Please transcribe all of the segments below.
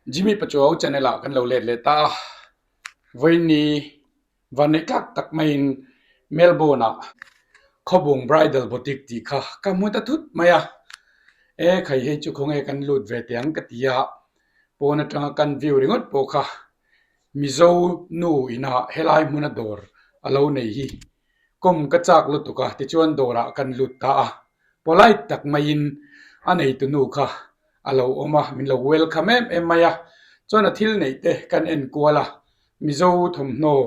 Jimmy Pachuau channel ah kan lo let leh ta a, vawiini vanneih tlak tak maiin Melbourne ah Khawbung Bridal Boutique tih kha ka hmu ta thut mai a, e khai hei chu khawnge kan lut ve teh ang ka ti a, pawn atanga kan view ringawt pawh kha Mizo nu ina helai hmuna dawr a lo nei hi kawm ka chak lutuk a tichuan dawrah kan lut ta a, polite tak maiin a neitu nu kha a lo awm a, min lo welcome em em mai a, chuan a thil neih te kan en kual a, Mizo thawmhnaw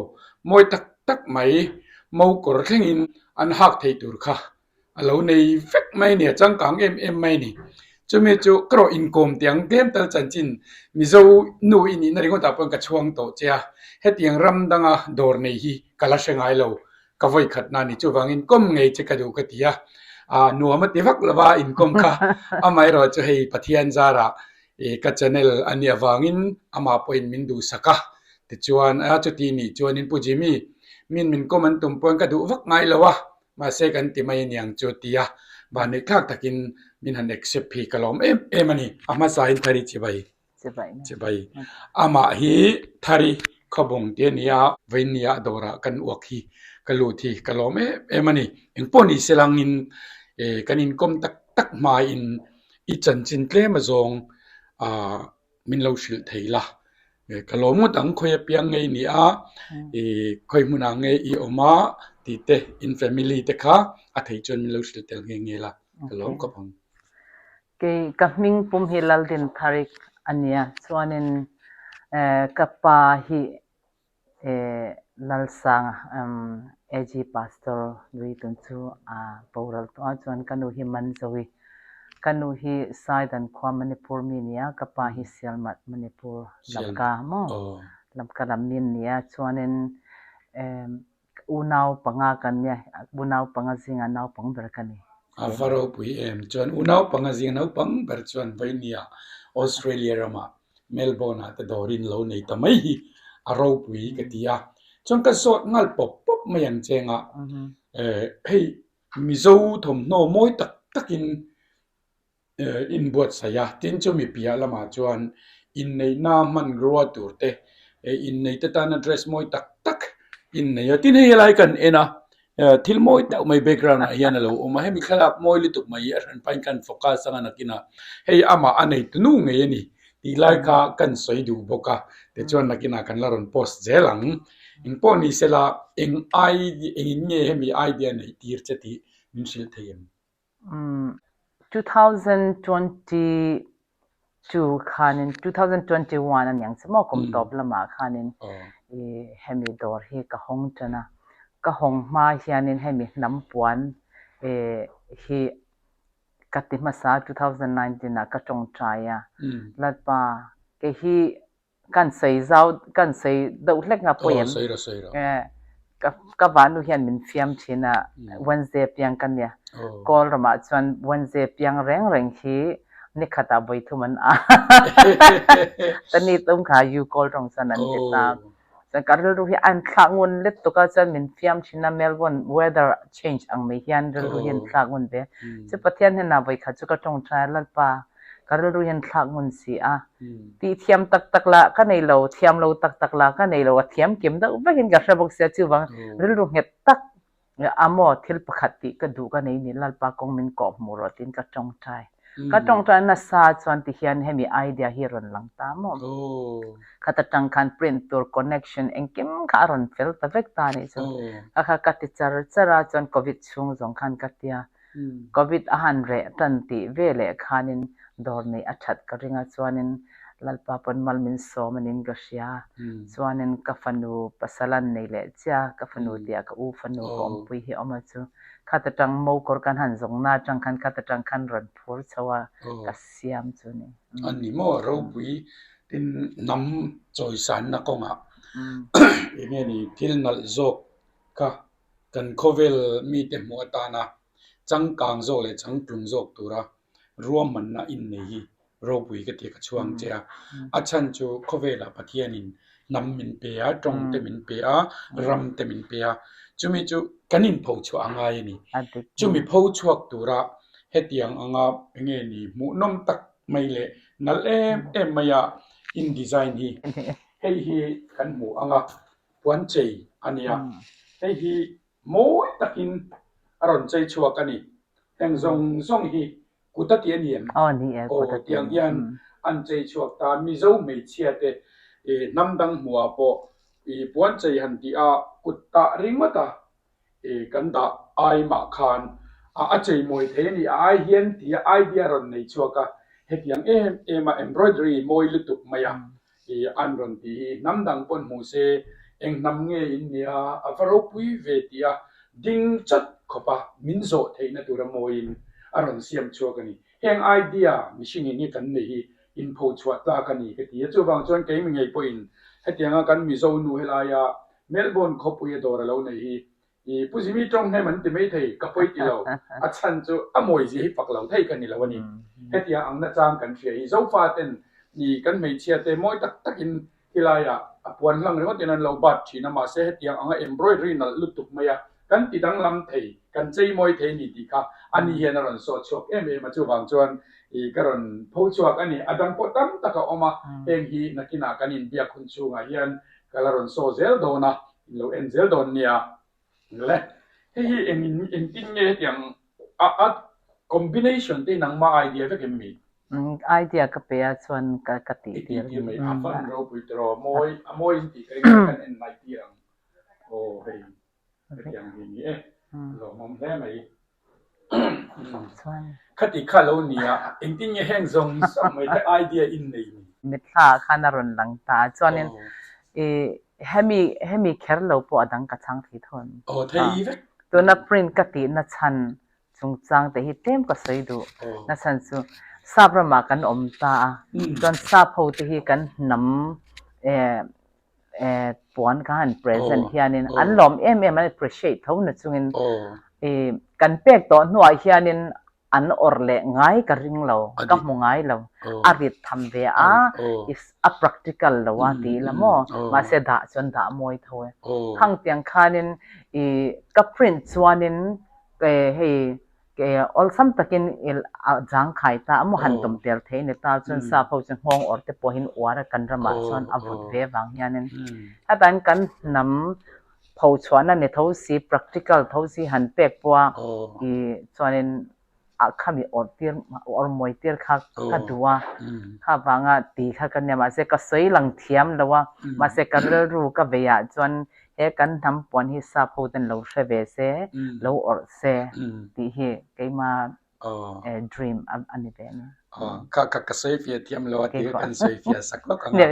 mawi tak tak mai mo kawr thlengin an hak thei tur kha a lo nei vek mai a ni, a changkang em em mai a ni. Chumi chu ka rawh inkawm tih ang tlem tal chanchin Mizo nu i nihna ringawtah pawhin ka chhuang tawh che a, hetiang ram danga dawr nei hi ka la hre ngai lo, ka vawi khatna a ni. Chuvangin kawm ngei che ka duh ka ti a, aa nuam a ti vak lo va inkawm kha amaherawh chu hei Pathian zarah ih ka channel a nih avangin amah pawhin min duhsak a, tichuan a chuti nih chuanin Pu Jimmy min min kawm an tum pawhin ka duh vak ngai lo a, Mahse kan ti mai aniang chu tia vanneih thlak takin min han accept hi ka lawm em em a ni. A hmasain Thari chibai chibai amah hi Thari khawbung te a ni a, Vainia dawrah kan uak hi ka lut hi ka lawm em em a ni. Engpawh ni se langin kan inkawm tak tak hmain i chanchin tlem azawng ah min lo hrilh thei la, ka lawm ngawt ang khawi apiang ngei ni a, ih khawi hmunah nge i awm a tih te in family te kha a theih chuan min lo hrilh tel nghe nghe la, ka lawm khawp ang. Kei ka hming pum hi Laldintharik a nia, chuanin ka pa hi Lalsanga AG Pastor lui tun chu a boral tawh a, chuan ka nu hi Manzovi, ka nu hi Saidan khua Manipur mi a ni a, ka pa hi Sialmat Manipur Lamka maw Lamka lam mi a ni a, chuanin unau panga kan nia, unau panga zingah naupang ber ka ni. A va ropui em chuan unau panga zinga naupang ber chuan Vainia Australia ramah Melbourne ah te dawrin lo nei ta mai hi a ropui ka ti a, chuan ka zawt nghal pawp pawp mai ang cheng a, hei Mizo thawmhnaw mawi tak takin inbuatsaih a, tin chumi piah lamah chuan inneihna hmanrua tur te inneite tana dress mawi tak tak innei a, tin hei helai kan en a Thil mawi deuh mai background ah hian a lo awm a, hemi thlalak mawi lutuk mai hi a hran pahin khan focus anga nakinah hei amah a nei tunu ngei a ni tih lai kha kan sawi duh bawk a, tichuan nakinah kan la rawn post zel ang. Engpawh ni sela eng idea engin nge hemi idea neih tir che tih min hrilh thei em? 2022 khanin 2021 a niang che maw kum tawp lamah khanin i hemi dawr hi ka hawng tan a, ka hawng hma hianin hemi hnam puan hi ka ti hmasa 2019 ah ka tawngtai a, Lalpa kei hi Kan sawi zau, kan sawi deuh hlek nga pawi em? Ka ka vahnu hian min fiam thin a, Wednesday piang ka nia. Kawl ramah chuan Wednesday piang reng reng hi nikhatah vawi thum an a. Tani tum kha U Kawl rawng chuan an ti ta. Chuan ka rilru hi a inthlak ngun let tuk a, chuan min fiam thin a, Melbourne weather change ang mai hian rilru hi a inthlak ngun ve. Chu Pathian hnenah vawi khat chu ka tawngtai a, Lalpa, Ka rilru hian thlak ngun si a, tih thiam tak tak lah ka nei lo, thiam lo tak tak lah ka nei lo, a thiam kim deuh vekin ka hre bawk sia, chuvang rilru nghet tak a maw thil pakhat tih ka duh ka nei ni, Lalpa kawng min kawh hmuh rawh tiin ka tawngtai. Ka tawngtai nasa chuan tihian hemi idea hi a rawn lang ta maw? Khat atang khan print tur connection engkim kha a rawn fel ta vek ta a nih chu. Kha kha ka ti char char a, chuan covid chhung zawng khan ka tia. Covid a han reh tan tih ve leh khanin dawr neih a that ka ring a, chuanin Lalpa pawn mal min sawm anin ka hria. Chuanin ka fanu pasal an nei leh chiah a, ka fanu tih ah ka u fanu ka awmpui hi a awm a chu khat atang mokawr kan han zawng na atang khan khat atang khan rawn phur chho a ka siam chu ni. A ni maw ropui tin hnam chawisanna kawngah enge ni thil nalh zawk kha Kan khawvel mite hmuh atana changkang zawk leh changtlung zawk tura ruahmanna innei hi ropui ka ti ka chhuang che a. A chhan chu khawvelah Pathianin hnam min pe a, tawng te min pe a, ram te min pe a, chumi chu kan inpho chhuah a ngai a ni. Chumi pho chhuak tura hetiang anga enge ni hmuhnawm tak mai leh nalh em em mai a. In design hi. Hei hi kan hmu ang a, puan chei a nia. Hei hi mawi takin a rawn chei chhuak a ni. Heng zawng zawng hi kut a ti a ni em? Aw ni e, kut a ti a ni. Tiang hian an chei chhuak ta. Mizo hmeichhia te hnam dang hmuhah pawh puan chei han tih a, kut tah ringawt a kan dah ai mah khan a chei mawi thei a ni. A ai hian tia idea rawn nei chhuak a, hetiang em em a embroidery mawi lutuk mai a an rawn ti hi hnam dang pawn hmu se eng hnam nge in nia a va ropui ve tia ding chat khawp a min zawh theihna tura mawiin a rawn siam chhuak a ni. Heng idea mihring eng nge kan nei hi inpho chhuah tlak a ni ka ti a, chuvang chuan keimi ngei pawhin hetianga kan Mizo nu helaia Melbourne khawpuia dawr a lo nei hi i Pu Zimi tawng hnem an ti mai thei, ka pawi ti lo, a chhan chu a mawizia hi fak lo thei ka ni lo a ni. Hetiang ang nachang kan hria hi Zofa ten i kan hmeichhia te mawi tak takin khilaiah a puan hlang ringawtin an lo bat thin a, mahse hetiang anga embroidery nalh lutuk mai a kan ti danglam thei, kan chei mawi thei ni tih kha ani hian a rawn sawh chhuak em em a, chuvang chuan i ka rawn pho chhuak a ni. A dang pawh tam tak a awm a, heng hi nakinah kan inbiak hun chhungah hian Ka la rawn saw zel dawn a, in lo en zel dawn nia. Le, hei hi eng in engtin nge hetiang a a combination te hi nangma idea vek em mi? Umm idea ka pe a chuan ka ka tih I tir tih tir mai, a fan ropui tiraw, mawi a mawi in tih ka ring a kan en mai tir ang. Aw hei. Hetiang hi ni e, lawmawm hle mai. Khati kha lo nia, engtin nge heng zawng zawng mai kha idea in nei ni? Mitthla ah khan a rawn lang ta a, chuanin i hemi hemi kher lo pawh a dang ka chhang thei tho em? Aw thei vek. Tuna print ka tihna chhan chungchang te hi tlem ka sawi duh nachhan chu sap ramah kan awm ta a, chuan sap ho te hi kan hnam eh puan ka han present hianin an lawm em em an appreciate tho na chungin kan pek tawh hnuah hianin an awrh leh ngai ka ring lo ka hmu ngai lo a rit tham ve a a practical lo a tih la maw mahse dah chuan dah mawi tho e khang tiang khanin ka print chuanin hei Awlsam takin a zangkhai ta a maw han tum tel thei ni ta chuan sap ho chu nghawng awr te pawhin uar a kan ramah chuan a vut ve vang hianin hetiang kan hnam pho chhuahna ni tho si practical tho si han pek pawha i chuanin a khami awrh tir awrh mawi tir kha ka duh a kha vanga ti kha ka nia mahse ka sawi lang thiam lo a mahse ka rilru ka vei ah chuan He kan hnam puan hi sap ho ten lo hre ve se, lo awrh se tih hi keima dream a ni ve a ni. Kha kha ka sawi fiah thiam lo a ti kha kan sawi fiah sak lawk ang a.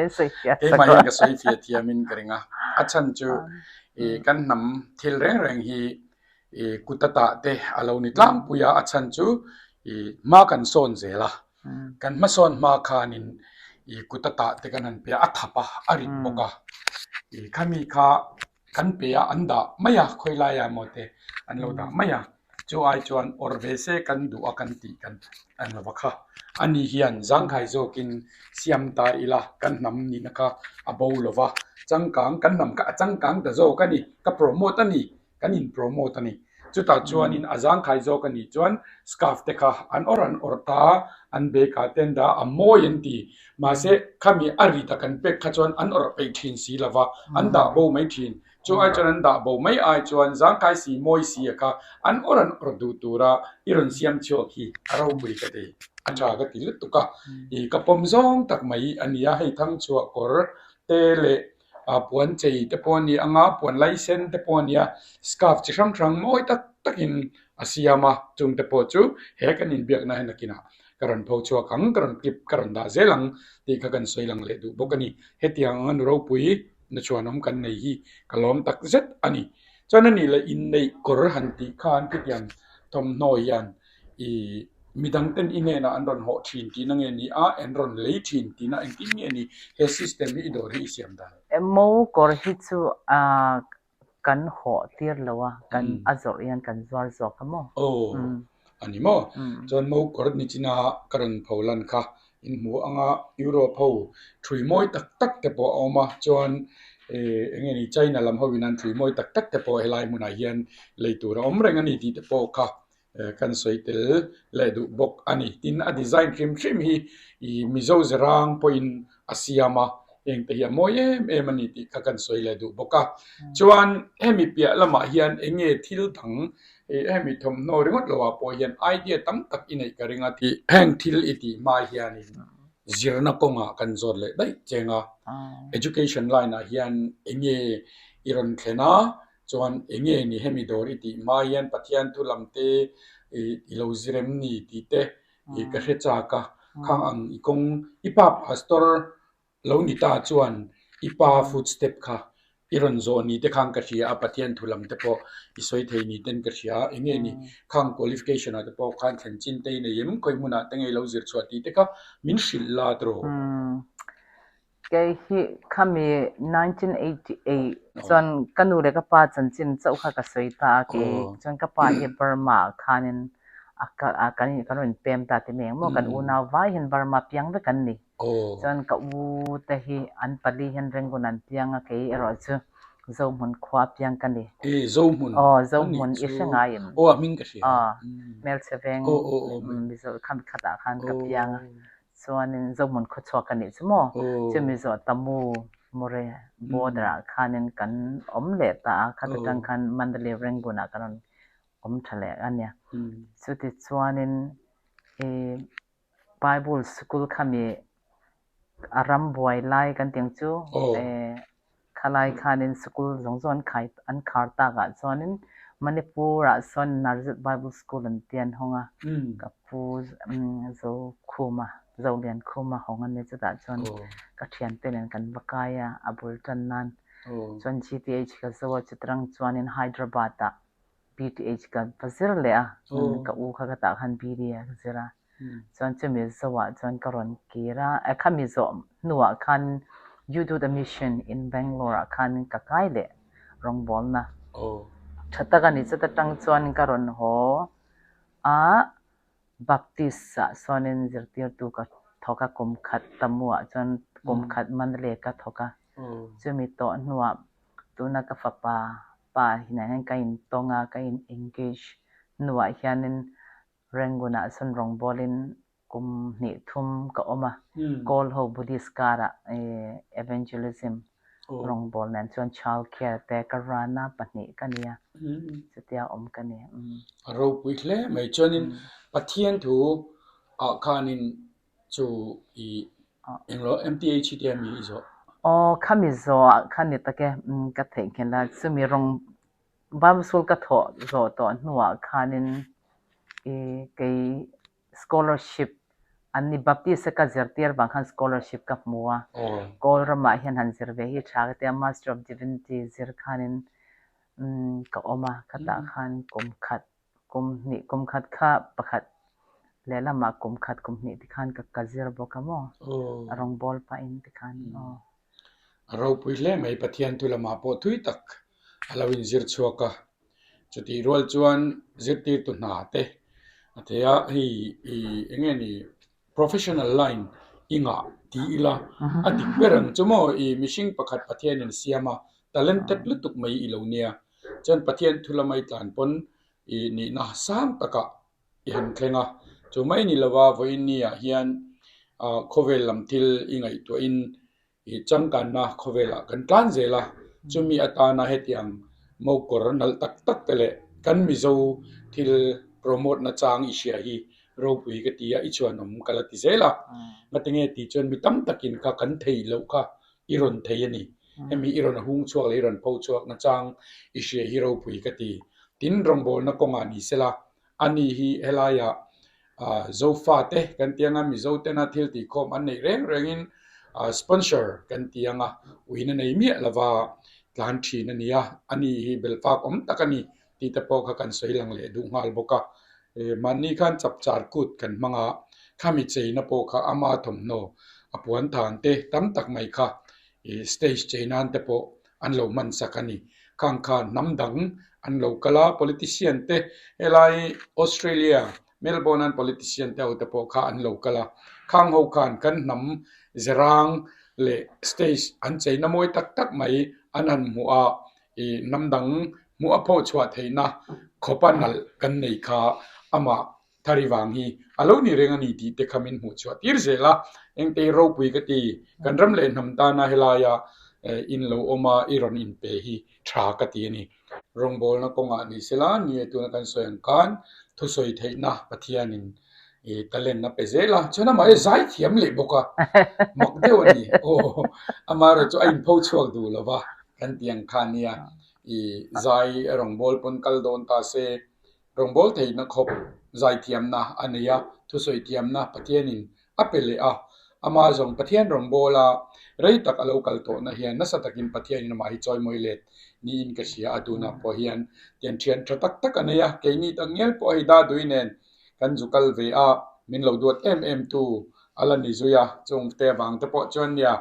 Keimah hian ka sawi fiah thiamin ka ring a. A chhan chu kan hnam thil reng reng hi kut a tah te a lo ni tlangpui a, a chhan chu hma kan sawn zel a. Kan hmasawn hma khanin i kut a tah te kan han pe a, a thap a, a rit bawk a. I khami kha kan pe a, an dah mai a, khawi laia emaw te an lo dah mai a. Chu ai chuan awrh ve se kan duh a kan tih kan an lo va kha. Ani hian zangkhai zawkin siam ta ila kan hnam nihna kha a bo lo va, changkang kan hnam kha a changkang ta zawk a ni, ka promote a ni. Kan in promote a ni. Chutah chuanin a zangkhai zawk a nih chuan scarf te kha an awrh an awrh ta, an bag ah te an dah a, a mawi an ti. Mahse khami a rit a kan pek kha chuan an awrh peih thin si lova, an dah bo mai thin. Chu ai chuan an dah bo mai ai chuan zangkhai si mawi si a kha an awrh an awrh duh tura i rawn siam chhuak hi a ropui ka ti, a tha ka ti lutuk a. I ka pawm zawng tak mai a nia, hei thangchhuah kawr te leh ah puan chei te pawh a ni ang a puan laisen te pawh a ni a scarf chi hrang hrang mawi tak takin a siam a chung te pawh chu he kan inbiakna hian nakinah ka rawn pho chhuak ang ka rawn clip ka rawn dah zel ang tih kha kan sawi lang leh duh bawk a ni hetiang anga nu ropui na chhuanawm kan nei hi ka lawm tak zet a ni chuan a nih leh inneih kawr han tih khan khitiang thawmhnaw hian Ih midang ten i hnenah an rawn hawh thin tihna nge ni a, an rawn lei thin tihna engtin nge ni he system hi i dawr hi i siam dan? Mo kawr hi chu kan hawh tir lo a, kan a zawrh hian kan zuar zawk a maw? Aw a ni maw? Chuan mo kawr nichina ka rawn pho lan kha in hmu anga Europe ho thui mawi tak tak te pawh a awm a, chuan ih eng nge ni China lam ho in an thui mawi tak tak te pawh helai hmunah hian lei tur a awm reng a ni tih te pawh kha. kan sawi tel leh duh bawk a ni. Tin, a design hrim hrim hi ih Mizo zirang pawhin a siam a, heng te hi a mawi em em a ni tih kha kan sawi leh duh bawk a. Chuan hemi piah lamah hian eng nge thil dang ih hemi thawmhnaw ringawt lo ah pawh hian idea tam tak i neih ka ring a tih heng thil i tih hma hianin zirna kawngah kan zawt leh daih cheng a. Education line ah hian eng nge i rawn thlen a Chuan eng nge ni hemi dawr i tih hma hian Pathian thu lam te i lo zir em ni tih te i ka hre chak a, khang ang i kawng i pa pastor lo ni ta chuan i pa footstep kha i rawn zawh ni te khan ka hria a, Pathian thu lam te pawh i sawi thei ni ten ka hria a, eng nge ni khang qualification ah te pawh khan thlen chin te i nei em khawi hmunah te nge i lo zir chhuah tih te kha min hrilh la tawh. Kei hi khami 1988 chuan ka nu leh ka pa chanchin chauh kha ka sawi ta a, kei chuan ka pa hi Burma ah khanin a kan kan rawn pem ta ti mai ang maw, kan unau vai hian Burma piang vek an ni. Chuan ka u te hi an pali hian Rangoon an piang a, kei erawh chu Zohmun khua piang ka ni. Zohmun Aw Zohmun i hre ngai em? Aw a hming ka hria. Aw hmelchhe veng Mizo khami khatah khan ka piang a. Chuanin Zohmun khawchhuak ka nih chu maw? Chumi zawh Tamu Mure border ah khanin kan awm leh ta a, khata tang khan Mandalay Rangoon ah kan rawn awm tha leh a nia. Chuti chuanin i Bible sikul khami a ram buai lai kan tih ang chu Khalai khanin sikul zawng zawng an khai an khar takah chuanin Manipur ah sawn Nazareth Bible School an ti an hawng a, ka pu Zokhuma, Zoliankhuma hawng a ni chutah chuan ka thiante nen kan va kai a, a bul tan nan chuan GTH ka zo a chutarang chuanin Hyderabad ah BTH ka va zir leh a, ka u kha ka tah khan BD a ka zir a. Chuan chumi zawhah chuan ka rawn kir a, eh khami zawh hnuah khan You Do The Mission in Bangalore ah khan ka kai leh rawngbawlna tha tak a ni. Chuta tang chuan ka rawn haw a, Baptist ah sawnin zirtirtu ka thawk a, kum khat Tamu ah chuan kum khat Mandalay ka thawk a. Chumi tawh hnuah tuna ka fapa pa hinah hian ka intawng a, ka in engage hnuah hianin Rangoon ah chuan rawngbawlin kum hnih thum ka awm a, Kawl ho Buddhist karah evangelism rawngbâwl nen chuan child care te ka run a, pahnih ka ni a, chutia awm ka ni. A ropui hle mai. Chuanin Pathian thu ah khanin chu i englo MTH hi tia mi i zawh? Aw, khami zawh ah khan ni tak e, ka theihnghilh a, chumi rawng Bible school ka thawh zawh tawh hnuah khanin i kei scholarship an ni Baptist a ka zirtir vang khan scholarship ka hmu a, Kawl ramah hian han zir ve hi tha ka ti a, Master of Divinity zir khanin ka awm a, khatah khan kum khat kum hnih kum khat kha pakhat lehlamah kum khat kum hnih tikhan ka ka zir bawk a maw rawngbawl pahin tikhan aw. A ropui hle mai Pathian thu lamah pawh thui tak a lo inzir chhuak a, chutih rual chuan zirtirtu hna te a thei a, hei ih eng nge ni professional line i ngah ti ila a dik ber ang chu maw ih mihring pakhat Pathianin siam a talented lutuk mai i lo nia chuan Pathian thu lama i tlan pawn ih nihna sang takah i han thleng a, chu mai ni lova vawiin ni ah hian ah khawvel lam thil i ngaihtuahin ih changkanna khawvelah kan tlan zel a, chumi atana hetiang mawkawr nalh tak tak te leh kan Mizo thil promote na chang i hria hi ropui ka ti a, i chhuanawm ka la ti zel a, ngatinge tih chuan mi tam takin kha kan thei loh kha i rawn thei a ni, hemi i rawn hung chhuak leh i rawn pho chhuak na chang i hria hi ropui ka ti, tin rawngbawlna kawngah ni sela Ani hi helaiah Zofate kan ti anga Mizo tena thil tihkhawm an neih reng rengin sponsor kan ti anga uina nei miah lova tlan thin a ni a, ani hi belfak awm tak a ni tih te pawh kha kan sawi lang leh duh nghal bawk a. Mahni khan chapchar kut kan hmang a, khami cheina pawh kha ama thawmhnaw a puan than te tam tak mai kha stage chei nan te pawh an lo hman sak a ni. Khang kha hnam dang an lo kal a, politician te helai Australia, Melbourne an politician te ho te pawh kha an lo kal a. Khang ho khan kan hnam zerang leh stage an cheina mawi tak tak mai an han hmuh a, ih hnam dang hmuh a phawh chhuah theihna khawpa nalh kan nei kha Amah Thari vang hi a lo ni reng a ni tih te kha min hmuh chhuah tir zel a, engtei ropui ka ti, kan ram leh hnam tana helaia in lo awm a i rawn inpe hi tha ka ti a ni. Rawngbawlna kawngah ni sela, ni e tuna kan sawi ang khan thusawi theihna Pathianin i talent a pe zel a, chuan amah hi zai thiam leh bawk a, mak deuh a ni. Aw, amaherawhchu a inpho chhuak duh lo va kan ti ang kha nia, i zai rawngbâwl pawn kal dawn ta se, Rawngbâwl theihna khawp zaithiamna a nei a, thusawi thiamna Pathianin a pe leh a. Amah zawng Pathian rawngbâwla rei tak a lo kal tawhna hian nasa takin Pathianin amah hi chawimawi let niin ka hria a, tunah pawh hian tian thian tha tak tak a nei a, keini tak ngial pawh hei Dadui nen kan zu kal ve a, min lo duat em em tu a la ni zui a, chungte avang te pawh chuan nia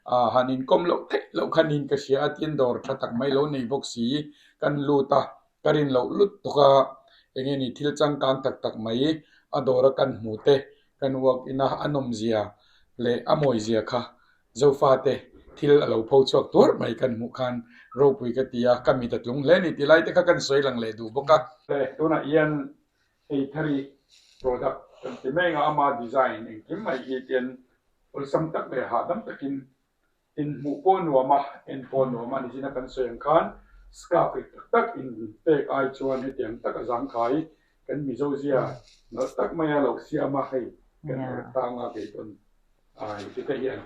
han inkawm loh theih loh kha niin ka hria a, tin dawr tha tak mai lo nei bawk si kan lut a. Ka rin loh lut tuk a, eng nge ni thil changkang tak tak mai a dawr a kan hmu te, kan walk in a a nawmzia leh a mawizia kha Zofate thil a lo pho chhuak tuar mai kan hmuh khan ropui ka ti a, ka mit a tlung hle a ni tih lai te kha kan sawi lang leh duh bawk a. Tunah hian hei thari product kan ti mai anga ama design engkim mai hi tian awlsam tak leh hahdam takin Inhmuh pawh nuam a, en pawh nuam a, nichina kan sawi ang khan scarf rik tak tak in pek ai chuan hetiang tak a zangkhai kan Mizo zia nalh tak mai a lo siam a, hei kan awrh tang a kei pawn ai ti te hian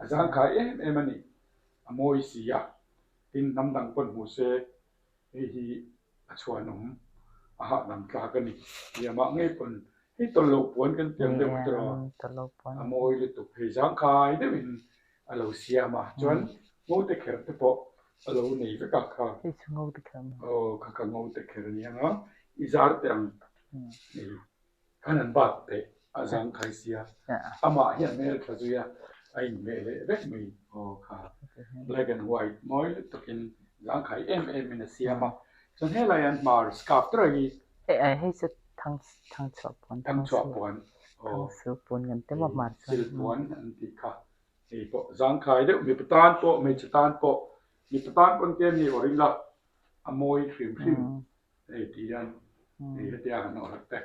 a zangkhai em em a ni, a mawi si a, tin hnam dang pawn hmu se hei hi a chhuanawm a hahdam tlak a ni, Liamah ngei pawn Hei tawlh loh puan kan tiang deuh kha tiraw? A mawi lutuk hei zangkhai deuhin a lo siam a, chuan ngote kher te pawh a lo nei vek a kha. Hei chu ngote kher maw? Aw kha kha ngote kher a ni ang a, i zar teh ang hei khan an bat teh a zangkhai sia, amah hi a hmel tha zui a, a inhmeh leh vek mai aw kha black and white mawi lutukin zangkhai em em in a siam a, chuan helai hian hmar scarf te reng hi Hei chu thang thangchhuah puan thangchhuah puan thangsu puan kan ti maw hmar chuan sil puan an tih kha hei pawh zangkhai deuh mipa tan pawh hmeichhe tan pawh mipa tan pawn tlem hi awrh ila a mawi hrim hrim hei ti hian hei hetia han awrh te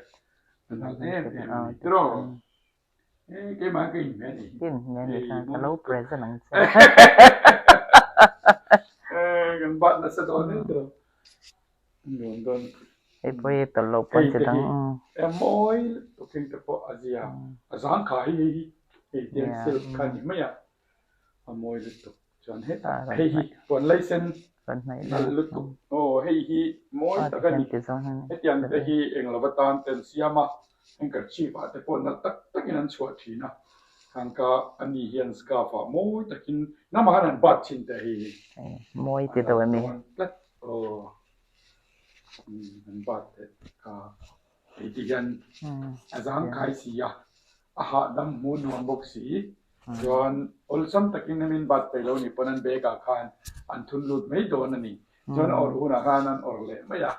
a nalh em em a ni tiraw. Keimah ka inhmeh a ni. Ka inhmeh a ni kha, ka lo present ang che. Kan bat nasa dawn em tawh. Nuam dawn. Hei pawh hi tawlh loh pawn chi dang. Hei mawi lutuk heng te pawh a zia. A zang kha hi hei hi hei tiang silk kha a ni mai a. A mawi lutuk. Chuan hetah hei hi puan laisen nalh lutuk. Aw hei hi mawi tak a ni. Hetiang te hi eng lova tan te an siam a, handkerchief ah te pawh nalh tak takin an chhuah thin a. Khangka ani hian scarf ah mawi takin namah khan an bat thin teh hei hi. Mawi ti deuh em i? Tlat aw an bat teh kha hei ti hian a zangkhai si a. A hahdam hmu nuam bawk si. Chuan awlsam takin hemin bat peih lo nih pawn an bag ah khan an thun lut mai dawn a ni. Chuan a awrh hunah khan an awrh leh mai a.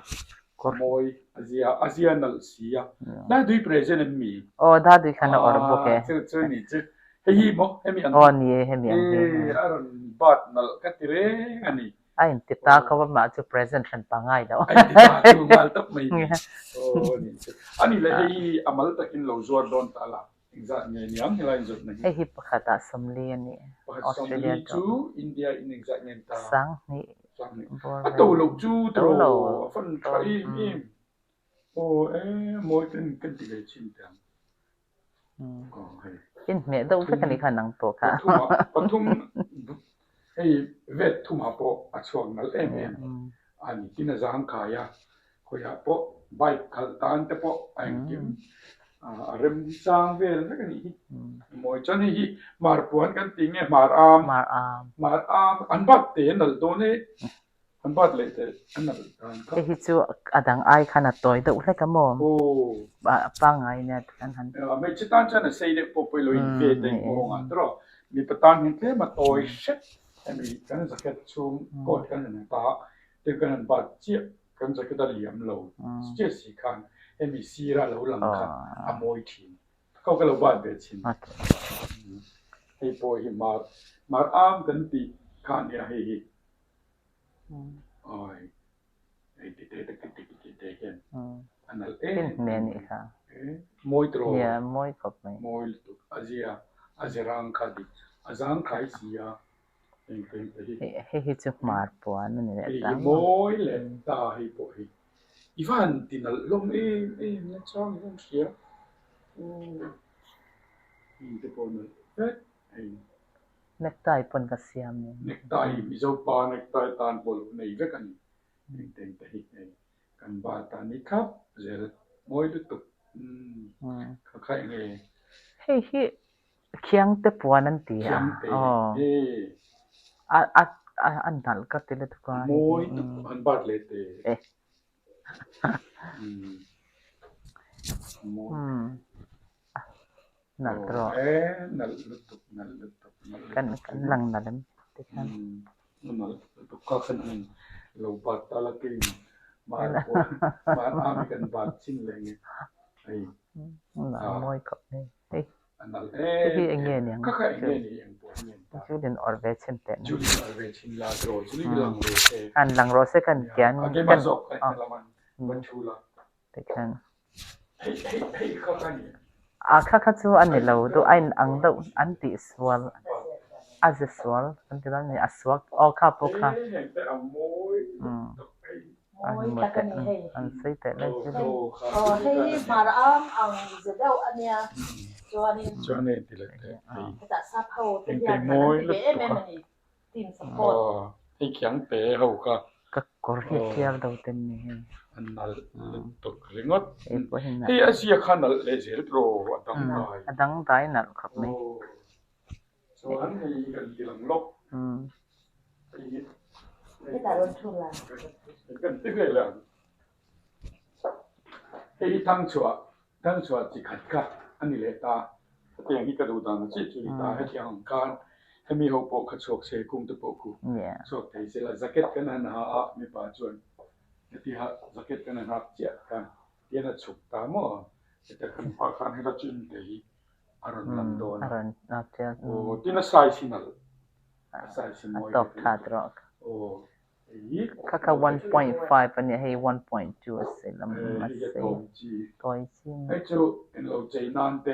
Mawi a zia a zia nalh si a. Dadui present em mi? Aw Dadui khan a awrh bawk e. Chu chu ni chu. Hei hi maw hemi ang hi? Aw ni e hemi ang hi. E a rawn bat nalh ka ti reng a ni. A inti ta kho a mah chu present hran pa ngai lo. A inti ta chu ngal tawp mai ni. Aw ni chu. A nih leh hei hi a mal takin lo zuar dawn ta la. Engzat nge niang helai inzawtna hi? Hei hi pakhat ah 40 a ni. Pakhat 40 chu India in engzat nge ni ta? 2000. 2000. A to loh chu tiraw a fan tha em em. Aw e mawi ten kan ti ve chhin teh ang. Inhmeh deuh vek a nih kha nang pawh kha. Pathum hei vet thumah pawh a chhuak nalh em em a ni. Tin a zangkhai a, khawiah pawh bike khalh tan te pawh a engkim a remchang vel vek a nih hi. Mawi chuan hei hi hmar puan kan tih nge hmar am? Hmar am. Hmar am an bat te nalh dawn e. An bat leh teh a nalh dan kha. Hei hi chu a dang ai khan a tawi deuh hlek a maw? Aw. A pangngai nia ti khan han. Hmeichhe tan chuan a sei deuh pawh pawh ilo in ve daih nghawng ah tawh. Mipa tan hian tlem a tawi hret hemi kan jacket chhung coat kan han ta te kan han bat chiah kan jacket a liam lo chiah si khan hemi sira lo lang kha a mawi thin. Kho ka lo bat ve thin. Hei pawh hi mar mar am kan tih kha nia hei hi. Awi, hei ti te te ti ti te hian. A nalh em em Hme nih kha. Mawi tiraw? Nia, mawi khawp mai. Mawi lutuk. A zia, a ze rang kha dik. A zang khai si a, eng te eng te hi. Hei hi chu hmar puan a ni leh Hei ta hi maw? mawi leh ta hei pawh hi. I va han ti nalh hlawm em em na chang i rawn hria. Aw, heng te pawh nalh vek hei. Necktie pawn ka siam e. Necktie, Mizo pa necktie tan pawh lo nei vek a ni. Eng te eng te hi hei. Kan bat a ni thlap zel mawi lutuk umm kha kha enge. Hei hi Khiangte puan an ti a. Khiangte e. A a a nalh ka ti lutuk a. Mawi tuk an bat leh te. E. Umm mawi. Umm nalh rawh. E nalh lutuk nalh lutuk nalh lutuk. Kan kan lang nalh em tikhan. Umm nalh lutuk kha khan an lo bat ta la kei mar pawh mar am hi kan bat chin leh nge hei. A mawi khawp mai hei. A nalh Hei hi em eng nge em niang kha kha eng nge ni eng pawh hi ngen ta. Chu in awrh ve chhin teh na. Chu in awrh ve chhin la tiraw chu i lang ve se. An lang rawh se kan kian. A keimah zawk a helam an va thu la. Tikhan. Hei hei hei kha kha ni. A kha kha chu a ni lo duh a in ang deuh an tih sual a ze sual kan ti dawn a ni a suak aw kha pawh kha. He heng te a mawi lutuk hei. An Mawi mu tak a teh ni hei. an sawi teh lai chu. Hei aw hei hi hmar am ang ze deuh a nia chuanin. Chuan hei ti leh teh hei. Hetah sap ho te Heng te hian man an mawi ti ve em lutuk em a. a ni team support. Aw hei khiang te ho kha. Ka kawr hi a tial do ten ni hei. A nalh lutuk ringawt. Hei pawh hi nalh. Hei a zia kha nalh leh zel tiraw a dangdai. A dangdai nalh khawp mai. Aw chuan hei hi kan ti lang lawk. Hei hi. Hetah rawn thu la. Kan ti ve leh ang. Hei hi thangchhuah thangchhuah chi khat kha a ni leh ta. Hetiang hi ka duh dan a chiah chu ni ta. Hetiang ang khan hemi ho pawh kha chhuak se kung te pawh khu chhuak thei se la. Jacket kan han ha a mipa chuan hetiha jacket kan han hak chiah khan tian a chhuk ta maw? Heta kan pa khan heta chin te hi a rawn lang dawn a. Aw tin a size hi nalh a size hi mawi A tawk that rawh. Aw. Kha kha 1.5 a nia hei 1.2 a si lam a si tawi chi Hei chu englo chei nan te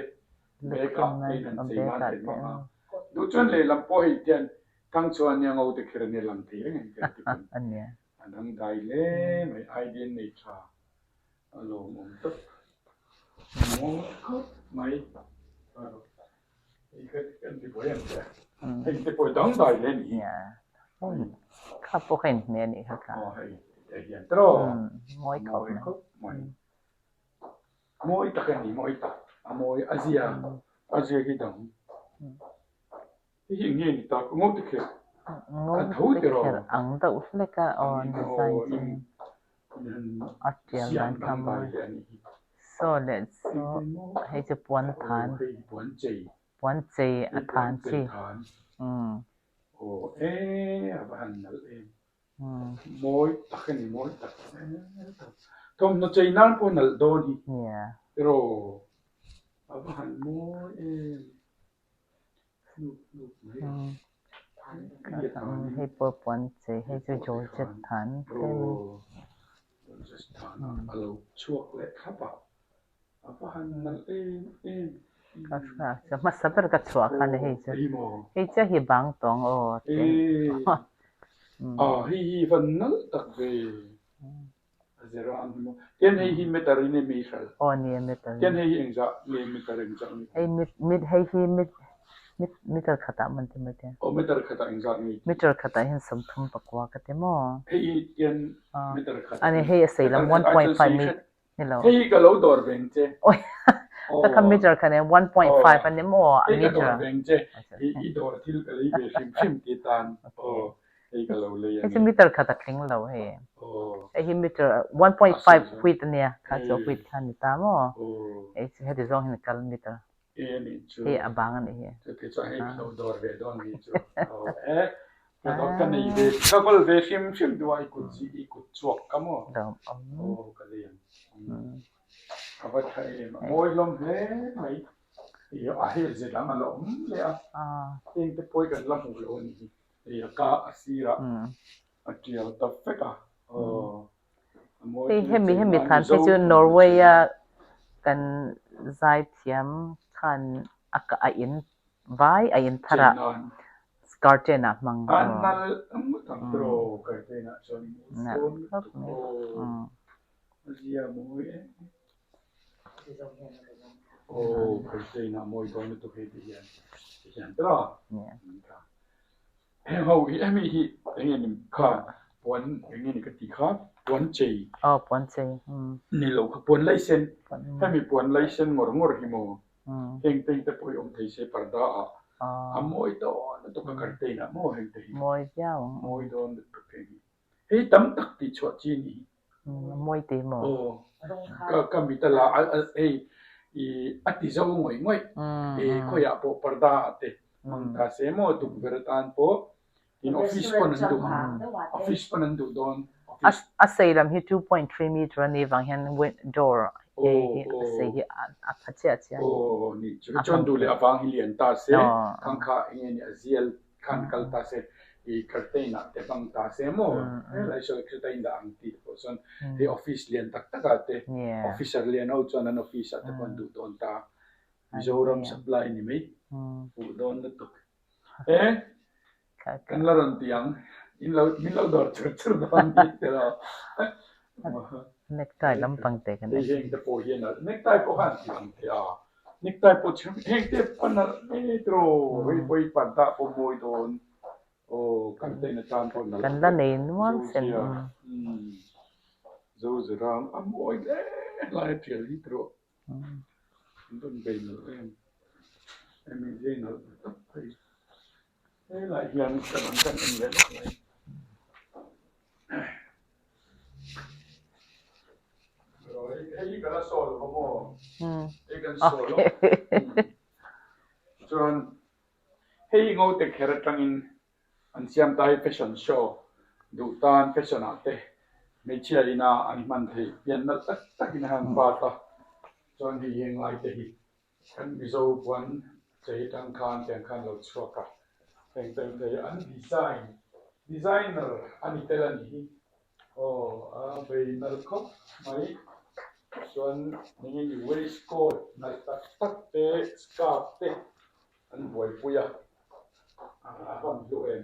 bag ah te in an chei nan te hmang a duh chuan lehlam pawh hei tian thang chuan nia ngo te kher ania lang thei reng ang tia ti pawn a dang dai hle mai idea nei tha a lawmawm tawp mawi khawp mai Hei ka kan ti buai ang che. Hei te pawh dang dai hle ni. Kha pawh kha inhmeh a nih kha kha. Aw hei te hian tiraw. Mawi khawp mai. Mawi khawp mai. Mawi tak a ni mawi tak. A mawi a zia a zia hi dang. Hei hi eng nge ni tak ngo te kher. Ngo te kher ang deuh hlek a aw design chu. A tial dan kha mawi. Saw leh chu hei chu puan than puan chei a than chi umm. Nia. Hei pawh puan chei hei chu Georgette than tlem ka hria chu hmasa ber ka chhuah khan hei chu hei chiah hi bang tawng aw Aw ni a meter hei mit hei hi mit mit meter khatah maw an ti mai te meter khatah hian 34 ka ti maw a ni hei a sei lam 1.5 mi ni lo ka kha meter kha nen 1.5 a ni maw a meter Hei chu meter khat a tling lo hei. Hei hi meter 1.5 feet a nia kha chu feet kha a ni ta maw. Hei chu heti zawng hian a kal meter. Hei a bang a nih hi. Hei a ka a sirah a tial ta vek a, aw. Hei hemi hemi than phei chu Norway a kan zaithiam khan a a in vai a in thar ah curtain ah hmang nalh khawp mai. Heng ho hi hemi hi eng nge ni kha puan eng nge ni ka tih kha puan chei Aw puan chei umm. Ni lo kha puan laisen hemi puan laisen ngawr ngawr hi maw heng te hi te pawh hi awm thei se parda ah a mawi dawn lutuk a curtain ah maw heng te hi Mawi viau ang. Mawi dawn lutuk heng hi. Hei tam tak tih chhuah chi ni hi. Mawi tih maw? Aw ka ka mit a la hei i a ti zo ngawih ngawih i khawiah pawh parda ah te hmang ta se maw tukverh atan pawh tin office pawn an duh ang office pawn an duh dawn office. A sei lam hi 2.3 meter a nih vang hian door hei hi a sei hi a pha chiah chiah a ni. Aw nih chu chuan duh leh avang hi lian ta se khang kha eng nge ni a zial khan kal ta se i curtain ah te hmang ta se maw helai sawi khi ta indah ang tih te pawh chuan hei office lian tak tak ah te officer lian ho chuan an office ah te pawh an duh dawn ta Mizoram supply ni mai fuh dawn lutuk e kan la rawn ti ang in lo min lo dawr chur chur dawn ni te lo Necktie lampang te kan hei heng te pawh hian necktie pawh khan ti ang thei a. Necktie pawh chhung heng te pawh nalh mai tiraw hei pawh hi parda pawh mawi dawn aw kan te in atan pawh nalh Kan la nei nual sen umm zo zirang a mawi hle lai a tial hi tiraw an rawn bei nalh em em in zai nalh tak phei helai hian ka rawn kan en leh lawk mai. Hei hi ka la saw lo maw? Hei kan saw lo. Chuan hei hi ngote kher atangin an siam ta hi fashion show duh tan fashion ah te hmeichhia ina an hman theih pian nalh tak tak in a han part a. Chuan hei heng lai te hi Kan Mizo puan chei atang khan tiang khan lo chhuak a, heng tel te hi an design, designer a ni tel a nih hi. Aw a bei nalh khawp mai. Chuan eng nge ni waistcoat nalh tak tak te, scarf te an buaipui a, a hman hluh em.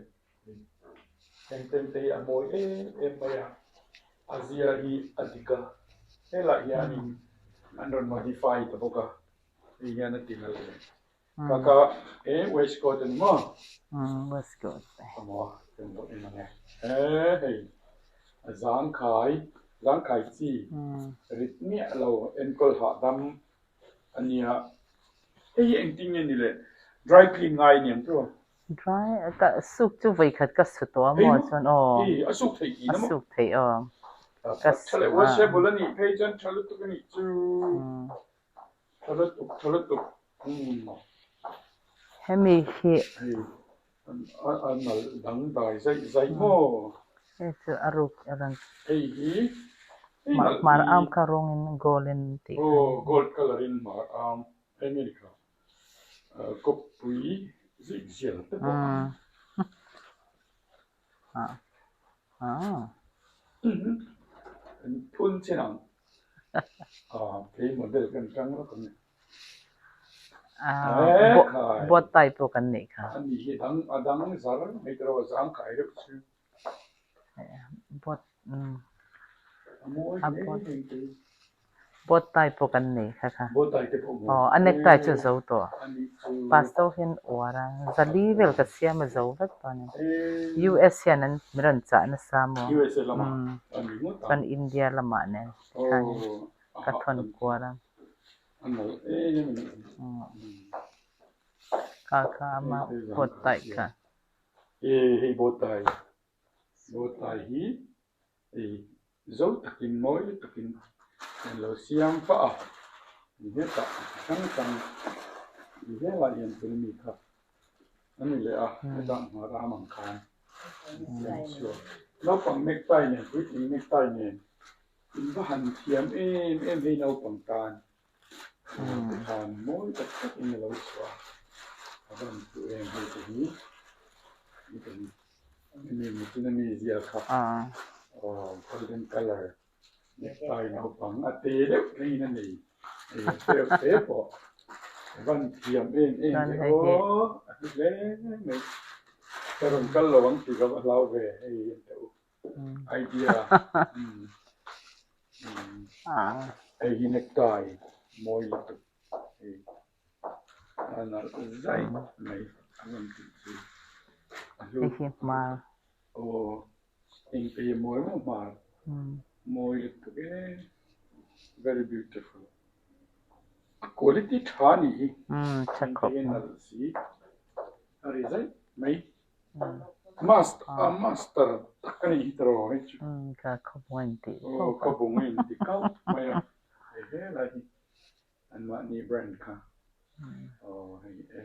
Heng tel te hi a mawi em em mai a, a zia hi a dik a, helai hianin an rawn modify ta bawk a, hei hian a ti nalh leh. Ka ka e waistcoat a ni maw? Umm waistcoat. A maw kan lo en ang e. E hei a zangkhai, zangkhai chi rit miah lo enkawl hahdam a nia. Hei hi engtin nge ni le? Dry clean ngai a ni ang chu. Dry ka suk chu vawikhat ka su tawh a maw chuan aw Hi a suk theih tih na a maw? suk theih aw ka Tha leh su a. washable a nih phei chuan tha lutuk a nih chu tha lutuk tha lutuk umm. Hemi hi. Hei a nalh dangdai zaih zaih maw? Hei chu a ruk a rawn. Hei hi hei nalh Hmar hi. am kha rawngin gold in tih kha. Aw gold colour in hmar am hei nge ni kha. Kawppui zik zial te pawh an phun chin ang kei model kan tang lawk ang e. Boat tie pawh kan neih kha. Ani hi dang a dang zar mai tawh a zang kai reuh chu. Boat A mawi hle mai te. Boat tie pawh kan nei kha kha. Boat tie te pawh maw? Aw, a necktie chu a zo tawh. Pastor hian uar a, zali vel ka siam a zo vek tawh a ni. US hian an min rawn chah nasa maw? USA lamah a ni ngawt ang. Chuan India lamah nen khanin ka thawn kual a. A nalh em em a ni. Kha kha ama boat tie kha. E hei boat tie, boat tie hi Hei zo takin mawi takin an lo siam fah a, hetah chi hrang hrang ti helai hian thil mi kha a ni leh a, hetah hmar am ang khan an siam chhuak. Naupang necktie nen puitling necktie nen in va han thiam em em hei naupang tan tikhan mawi tak takin a lo chhuah a, a va han hlu em hei te hi. Hemi mihring a mi ziah kha aw golden colour. Necktie naupang a te deuh thlengin a nei. Hei a te deuh te pawh a van thiam em em Chuan ve hei hi aw a hlu hle mai. Ka rawn kal lo ang tih ka va hlau ve hei en teh u idea hei hi necktie mawi lutuk hei a nalh zai mai a rawn tih chu a hlu Hei hi hmar. Aw eng te hi mawi maw hmar mawi lutuk e very beautiful a quality tha a nih hi Tha khawp eng te hi nalh si a ri zaih mai master a master tak a nih hi tawh hei chu Ka khawbung a intih aw khawbung a inti kauh mai a hei helai hi Anmahni brand kha aw hei e.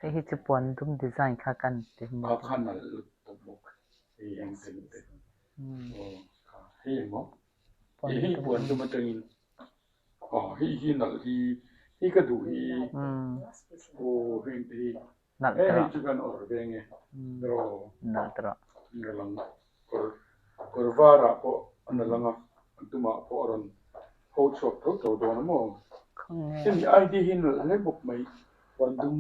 Hei hi chu puan dum design kha kan ti maw. Kha kha nalh lutuk bawk hei eng te te aw kha hei emaw hei hei puan dum atangin aw hei hi nalh hi hei ka duh hi aw heng te hi Nalh He hei tawh. chu kan awrh ve nge rawh. Nalh tawh. Nge lang kawr kawr varah pawh a na lang a, a tumah pawh a rawn ho chhuak tho tho dawn a maw? Khawnge. Hemi ID hi nalh hle bawk mai, puan dum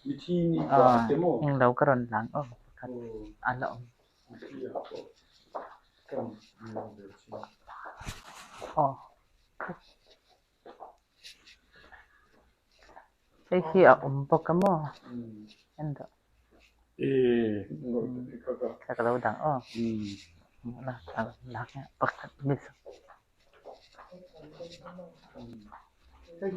mithi ni kuah te maw? Englo ka rawn lang aw pakhat a la awm. Mithi ah pawh kan ve thin. Aw. Hei hi a awm bawk a maw? En rawh. Ka lo dang aw. Pakhat miss. Hei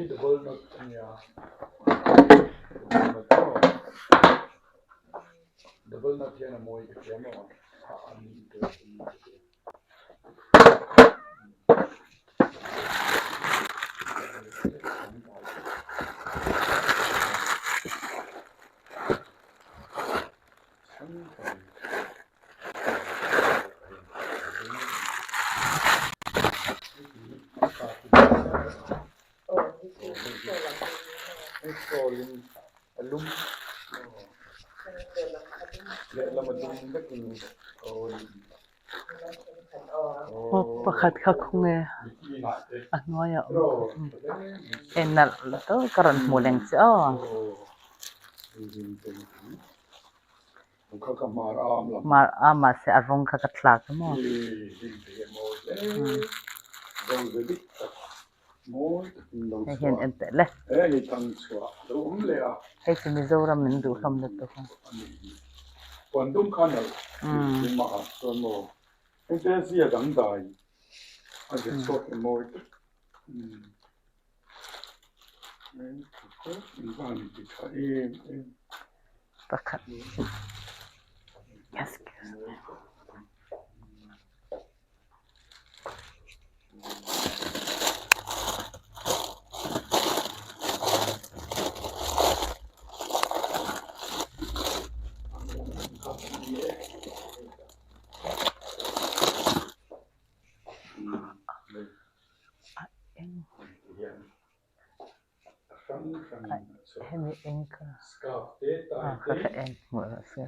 double knot a nia double knot aw double knot hian a mawi ka tia maw a a ni te ka tia. Pakhat kha khawnge a hnuaiah a awm en nalh deuh ka rawn hmuh leng che aw. Hmar a mahse a rawng kha ka thlak a maw. Hei hian en teh le. Hei chu Mizoram min duh hlawm lutuk a. Pakhat excuse me. Hemi eng kha ah kha ka en hmuh rawh se.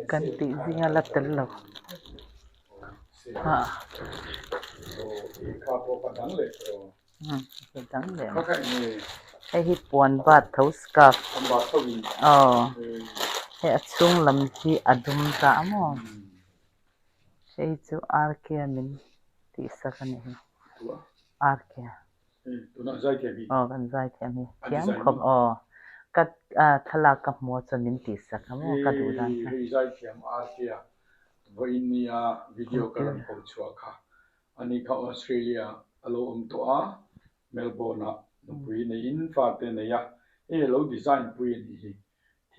Kan tih zinga la tel lo ah dang leh hei hi puan bat tho scarf aw hei a chhung lam hi a dum ta a maw. Hei chu RK-a min tihsak a nih hi. RK-a. Aw kan zaithiam hi. Thiam khawp aw. Ka thlalak ka hmu a chuan min tihsak a maw ka duh dan kha. Hei zaithiam RK-a vawiin nia video ka rawn ko chhuah kha. Ani kha Australia a lo awm tawh a, Melbourne-ah nupui neiin fate nei a, hei a lo design pui a nih hi.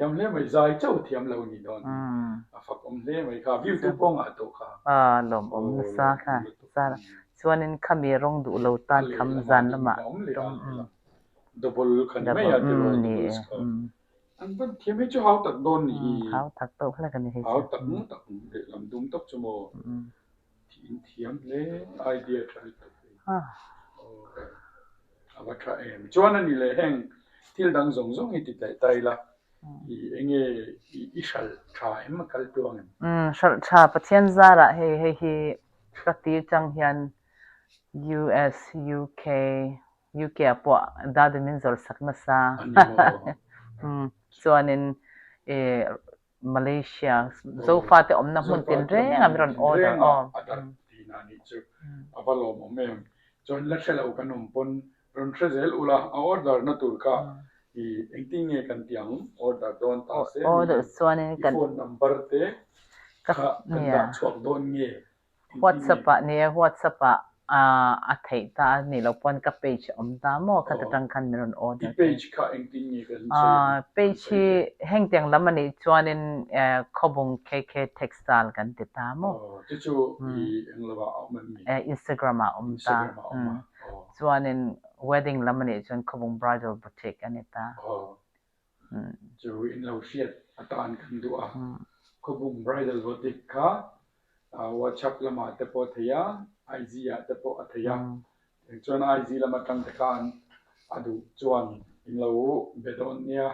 Thiam hle mai, zai chauh thiam lo nih dawn hi. A fak awm hle mai kha, view tu pawh ngah tawh kha. A lawmawm nasa kha, chuanin khami rawng duh lo tan kham zan lamah rawng Double kha ni mai a tiraw, double scarf. An van thiam hi chu hau tak dawn nih hi. Hau tak tawh hlek a ni hei chu. Hau tak tak lehlam dum tak chu maw. Thiam thiam hle idea tha lutuk hi. A va tha em. Chuan a ni leh heng thil dang zawng zawng hi ti tlaih ta ila i enge i hralh tha em a kal tluang em? Umm hralh tha Pathian zarah hei hei hi ka tir chang hian US, UK, UK ah pawh dadu min zawrh sak nasa. Umm chuanin i Malaysia Zofa te awmna hmun tin reng a min rawn order aw. A darh tihna a nih chu a va lawmawm em. Chuan la hre lo kan awm pawn rawn hre zel ula a order na tur kha i engtin nge kan ti ang order dawn ta se mi i phone number te kha kan dah chhuak dawn nge WhatsApp ah nia WhatsApp ah a theih ta a nih loh pawn ka page a awm ta maw kha ta tang khan min rawn order I page kha engtin nge kan sawi ang? Page hi hengtiang lam a nih chuanin Khawbung KK Textile kan ti ta maw? Chu chu i eng lo ah a awm em ni? Instagram ah a awm ta. Instagram ah a awm a. Chuanin wedding lam a nih chuan Khawbung Bridal Boutique a ni ta. Chu in lo hriat atan kan duh a, Khawbung Bridal Boutique kha WhatsApp lamah te pawh a thei a, IG ah te pawh a thei a, chuan IG lam atang te khan a duh chuan in lo be dawn nia,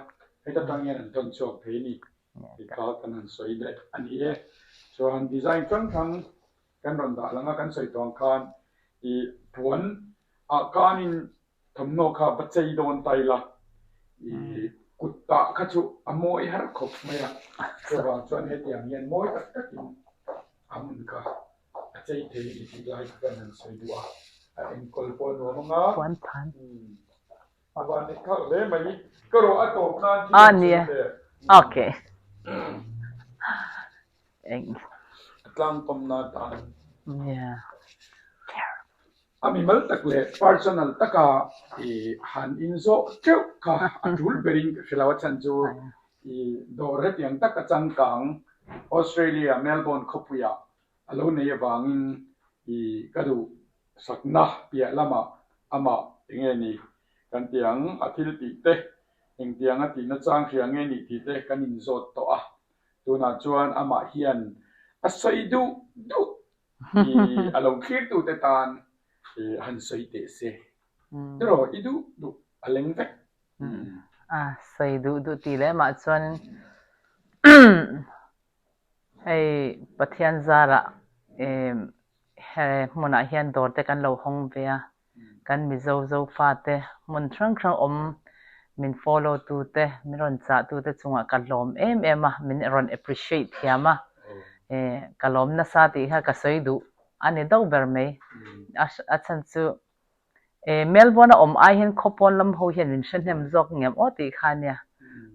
heta tang hian an tawn chhuak thei a ni tih kha kan han sawi leh a ni e. Chuan design hrang hrang kan rawn dah lang a, kan sawi tawh ang khan ih puan ah khanin Thawmhnaw kha va chei dawn ta ila, i kut tah kha chu a mawi har khawp mai a, chuvang chuan hetiang hian mawi tak takin a hmun kha a chei thei a ni tih lai kha kan han sawi duh a, a enkawl pawh a nuam ang a. A van nih thlak hle mai, ka rawh a tawp nan thil an sawi teh. A tlangkawmna tan. A mimal tak leh personal taka i han inzawh teuh kha a tul berin ka hre lo. A chhan chu i dawr hetiang taka changkang Australia Melbourne khawpuiah a lo nei avangin i ka duh sakna piah lamah amah enge ni kan ti ang, a thil tih te engtiang a tihna chang hria nge ni tih te kan inzawt tawh a. Tunah chuan amah hian a sawi duh duh I a lo thlirtute tan i han sawi teh se. Tiraw i duh duh a leng vek. A sawi duh duh tih leh mah chuan hei Pathian zarah he hmunah hian dawr te kan lo hawng ve a. Kan Mizo Zofate hmun hrang hrang awm min follow tute, min rawn chah tute chungah ka hlawm em em a, min rawn appreciate thiam a, ka lawm nasa tih kha ka sawi duh a ni deuh ber mai. A chhan chu Melbourne a awm ai hian khawpawn lam ho hian min hre hnem zawk ngem aw tih kha ania.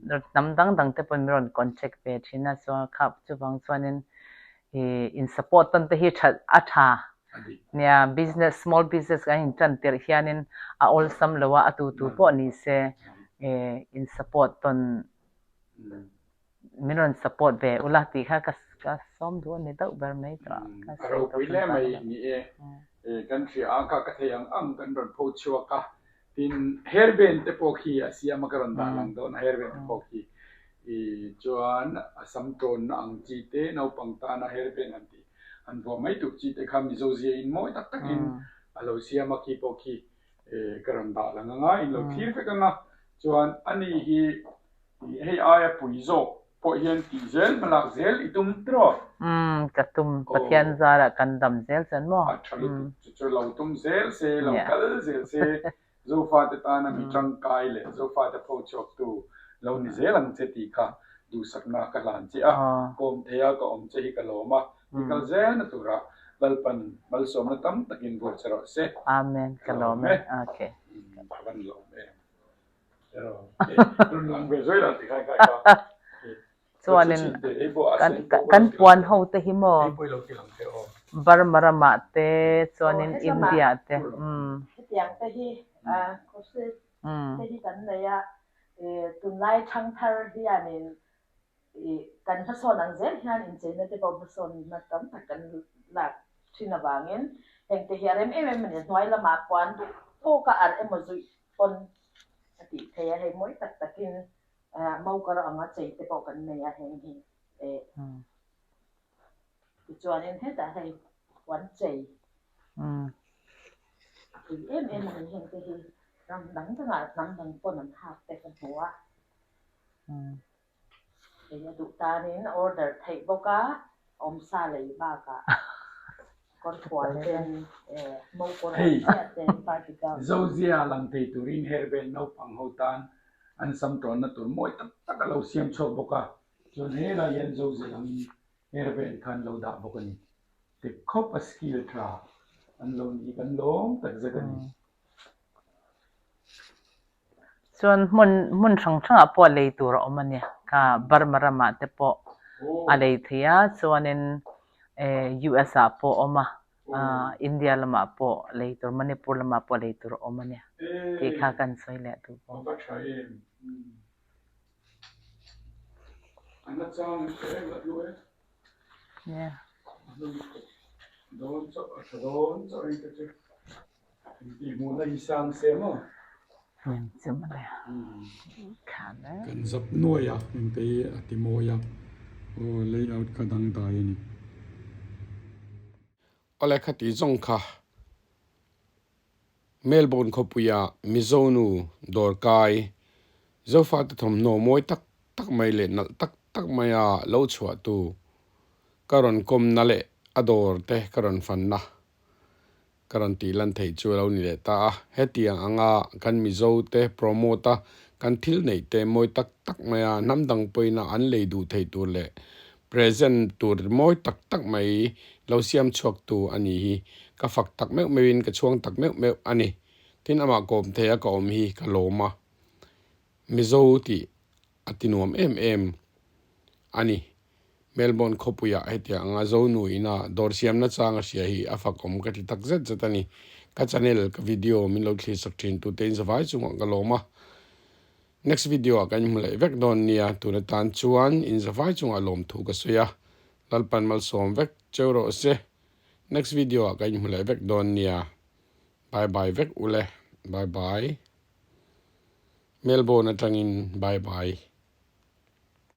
Hnam dang dang te pawhin min rawn contact ve thin a, chuan kha chuvang chuanin in support tawn te hi a tha Nia, business, small business kan in tan tirh hianin a awlsam lo a, a tu tu pawh ni se in support tawn, min rawn support ve ula tih kha ka ka sawm duh a ni deuh ber mai tawh a. A ropui hle mai ni e, kan hria a, ka ka thei ang ang kan rawn pho chhuak a, tin hairband te pawh khi a siam a ka rawn dah lang dawn a hairband te pawh khi chuan a sam tawnna ang chi te naupang tana hairband an tih An vuah mai tur chi te kha Mizo zia in mawi tak takin a lo siam a, khi pawh khi ka rawn dah lang anga in lo thlir vek anga chuan ani hi hei aia pui zawk pawh hian tih zel hmalak zel i tum tiraw? Umm ka tum Pathian zarah kan dam zel chuan maw? A tha lutuk chu chu lo tum zel se lo kal zel se Zofate tana mi tangkai leh Zofate pho chhuaktu lo ni zel ang che tih kha duhsakna ka hlan che a, kawm theia ka awm che hi ka lawm a. I kal zel na turah Lalpan malsawmna tam takin vur che rawh se. Amen. Ka lawm e. Okay. Ka van lawm em. Rawn lang ve zui lo ti khai khai ka. Chuanin kan puan ho te hi maw Burma ramah te chuanin India ah te. Hetiang te hi kawrse te hi kan nei a, tunlai thangthar hianin kan hmasawn ang zel hian incheina te pawh hmasawnna tam tak kan lak thin avangin heng te hi a rem em em a ni. Hnuai lamah puan duh tawka arh emaw zuih pawn a tih theih a, hei mawi tak takin Mokar anga chei te pawh kan nei a heng hi eh tichuanin hetah hei puan chei a pui em em a ni heng te hi ram dang dangah hnam dang pawn an hak te ka hmu a hei a duh tanin order theih bawk a awmsa lei bakah kawrfual ten eh mokawr ang chiah ten party gown. Zozia lang thei turin hairband naupang ho tan An sam tawnna tur mawi tak tak a lo siam chhuak bawk a, chuan helai hian zo zel angin hairband kha an lo dah bawk a ni. Ti khawp a skill tha an lo ni kan lawm tak zet a ni. Chuan hmun hmun hrang hrangah pawh a lei tur a awm a ni. Kha Burma ramah te pawh a lei thei a, chuanin US ah pawh a awm a, India lamah pawh lei tur, Manipur lamah pawh lei tur a awm a nia tih kha kan sawi leh duh bawk. A va tha em? A nachang in hre em a hlu e. Yeah. A hlu lutuk. Dawn chauh a tha dawn chauh eng te chu. Intih hmuhna hi sang se maw? Eng chu mawle. Khan e. Kan zap nuai a, engte hi a ti mawi a, aw layout kha dangdai a ni. Awle khati zawng kha Melbourne khawpuia Mizo nu dawrkai Zofate thawmhnaw mawi tak tak mai leh nalh tak tak maia lo chhuahtu ka rawn kawmna leh a dawr te ka rawn fanna Ka rawn tih lan theih chu a lo ni leh ta a, hetiang anga kan Mizo te promote a, kan thil neih te mawi tak tak maia hnam dang pawina an lei duh theih tur leh present tur mawi tak tak mai lo siam chhuak tu a ni hi ka fak tak meuh meuhin ka chhuang tak meuh meuh a ni. Tin amah kawm theia ka awm hi ka lawm a, Mizo tih a ti nuam em em a ni. Melbourne khawpuiah hetiang anga Zonu ina dawr siamna chang a hria hi a fakawm ka ti tak zet zet a ni. Ka channel, ka video min lo thlir sak thin tute in zavai chungah ka lawm a. Next video ah kan inhmu leh vek dawn nia, tun atan chuan in zavai chungah lawmthu ka sawi a. Lalpan malsawm vek cheu rawh se. Next video ah kan inhmu leh vek dawn nia. Bye bye vek ule. Bye bye. Melbourne atangin bye bye.